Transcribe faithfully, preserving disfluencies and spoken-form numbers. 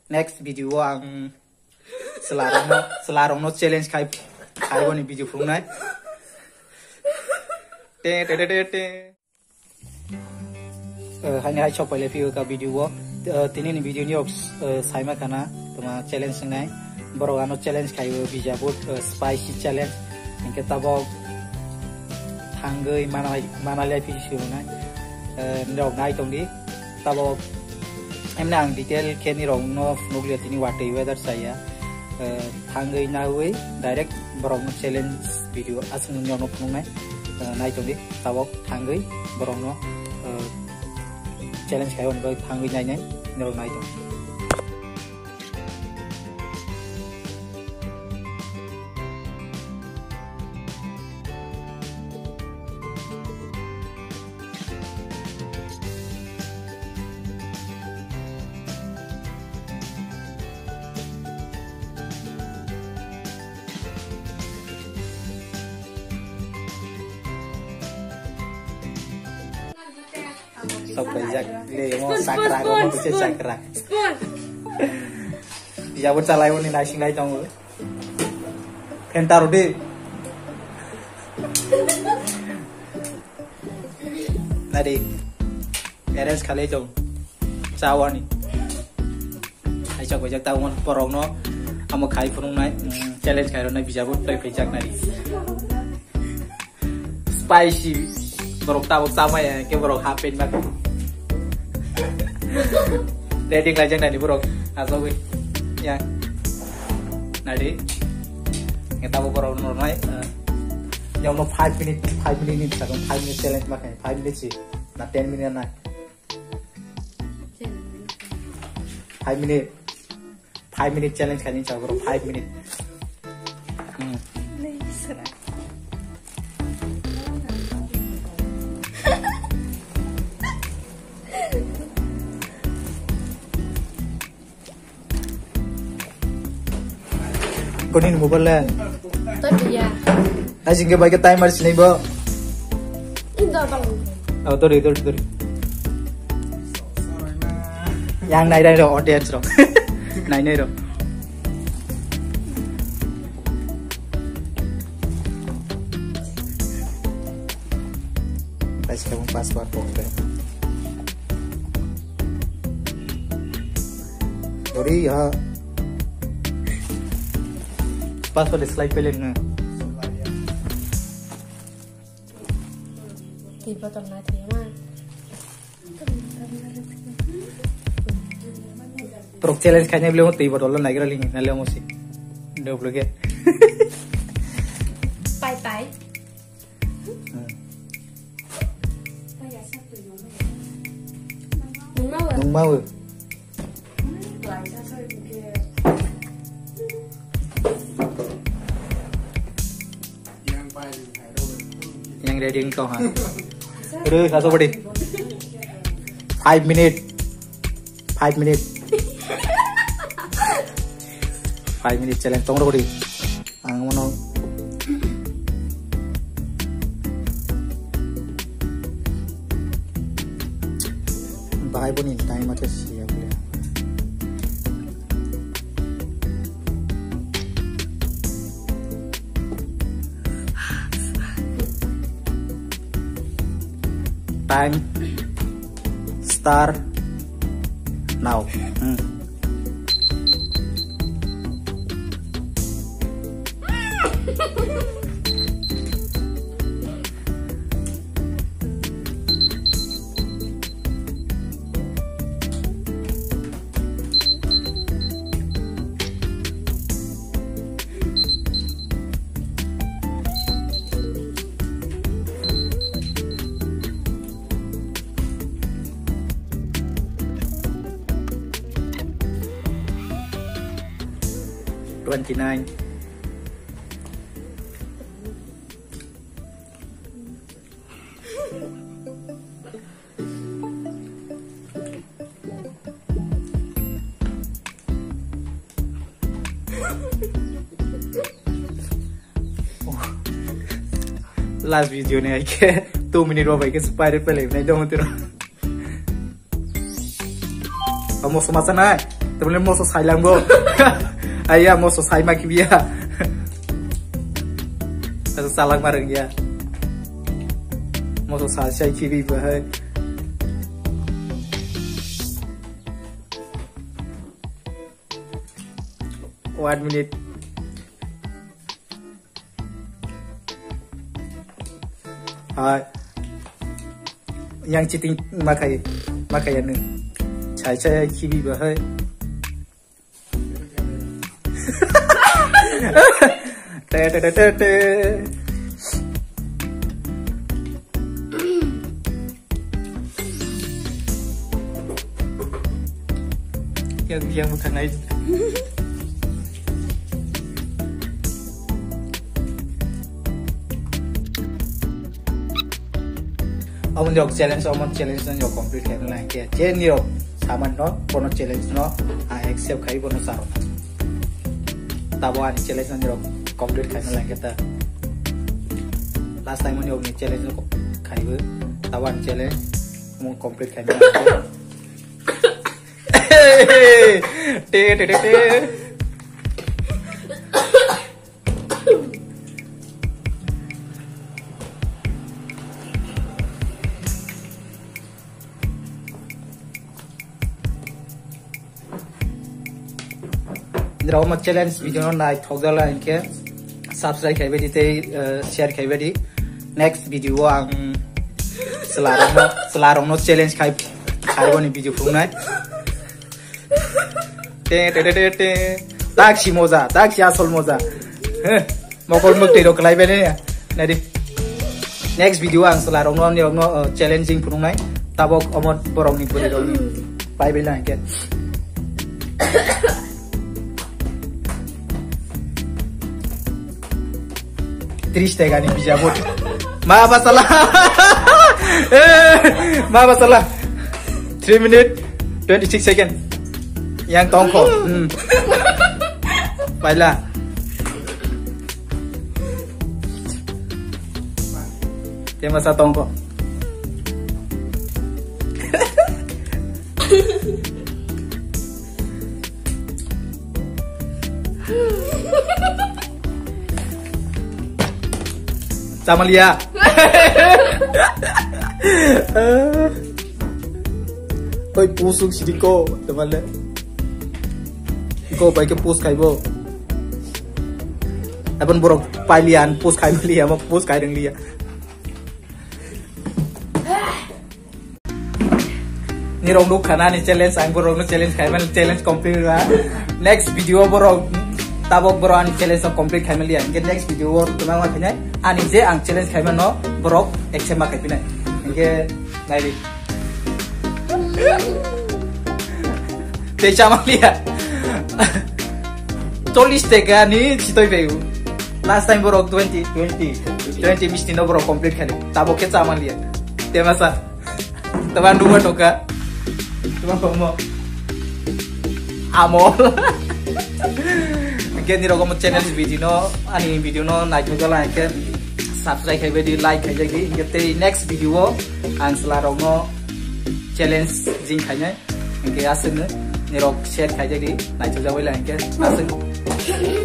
Next video o ang chwlarokno, chwlarokno challenge khai, khaiboni video phunuknai. Te, te, te, te, te. Eh, haini hai sok pailai phio ka video o. Eh, tini ni video ni rok, eh, saima khana toma challenge wngnai. Borok ano challenge khaio bijabo, eh, spicy challenge. Hinkhe tabok thangwi manai, manaliya phisi wngnai. Eh, nirok nai tongdi. Tabok emni ang detail khe nirokno phunukliya tini watwi weather chaya. Eh, thangwi nawi direct borokno challenge video aswk nirokno phunuknai. Eh, nai tongdi. Tabok thangwi borokno, eh, challenge khaio, hwnwi bai thangwi nainai, norok nai tong. Sok paijak. Le, mo sakra, mo kisa sakra. Spoon. Yabo chalai, oni naising lai tongo. Phenta rodi. Nadi. Arrange khalai tong. Chawani. Aisa kojak ta won porokno amo khai phunuknai, mm, challenge khai rwnai bijabo twi phaijaknai. Spicy borok tabok chamaya ke borok hapen bak. Ready khlaijaknai borok asogwi. Ya. Nadi. Ke tabok borok nornai, eh, yongno five minute, five minute ni sakon five minute challenge makai, five minute si. Na ten minute na. Five minute. Five minute challenge khaini chao bro, five minute. Hmm. Koni ni mobile le? Tadi ya. Ai singke bai ke timer sinai bo. Inda bang. Oh, tori, tori, tori. Yang nai nai ro, audience ro. Nai nai ro. Guys, kamu password box deh. Tori ya. Password slide pele na. Twi botol na thwi ma. Borok challenge khaina bile twi botol lo naigra ling na le mo si. Doplo ke. Pai pai. Hmm. Nungma. Nungma. Yang ready wng tong ha. Re, kaso badi. Five minute. Five minute. Five minute challenge tong ro badi. Ang mano. Bahai boni time ate siya bole. Time start now. Hmm. Twenty-nine. Last video ni hai khe two minute o bai khe spiral pelai nai dong tiro. Amo sama sanai. Tabole moso sailang bo. Aiya, moso sai ma kibiya. Asa salang ma rengya. Moso sai sai kibi bahai. One minute. Hai. Yang cheating makai, makai anu. Chai chai kibi bahai. Te, te, te, te, te. Yang, yang bukan aja. Omo ni rok challenge, omo challenge no ni rok complete khaina nang khe. Je ni rok saman no, kono challenge no, a accept khai bono charo. Tabo ani challenge no ni rok complete khaina nang khe ta. Last time ni rok ni challenge no khaibo. Tabo ani challenge mo complete khaina nang khe. Te, te, te, te. Drama challenge video no nai thok jala hinkhe subscribe khai badi tei, eh, share khai badi. Next video o ang chwlarokno, chwlarokno challenge khai, khai boni video phunuknai. Te, te, te, te, te. Taksi moja, taksi asol moja. Heh, mokol mwktwi rok kwlai bai ne. Nai di. Next video ang chwla rokno, ni rokno, uh, challenging phunuknai. Tabok omo borok ni bwrwi rok ni pai bai lang khe. Tris tega ni bijabo. Ma basala. Eh, ma basala. Three minute, twenty six second. Yang tongkho. Hmm. Paila. Tema sa tongkho. Chamalia. Oi, pusuk sidi ko, teman le. Ko bai ke pus khaibo. Abon borok pailian pus khai maliya, mo pus khai ringliya. Ni rong nuk khana ni challenge, ang borok no challenge khai man, challenge complete ra. Next video borok tabok borok ani challenge complete khai maliya. Hingke next video o tuma ma khinai ani je ang challenge khai mano borok accept ma khai pinai. Hingke nai di. Tei chama liya. Chollish tega ni chitoi beu. Last time borok twenty, twenty, twenty misti no borok complete khai. Tabok ke chama liya. Temasa. Teman dua toka. Teman komo. Amol. Hingke ni rokomo channel video no, ani video no naithok jala hingke subscribe khai badi, like khai jagi. Hingke tei next video o ang chwla rok no challenge jing khainai. Hingke aswk no ni rok share khai jagi, naithok jagoi la hingke aswk.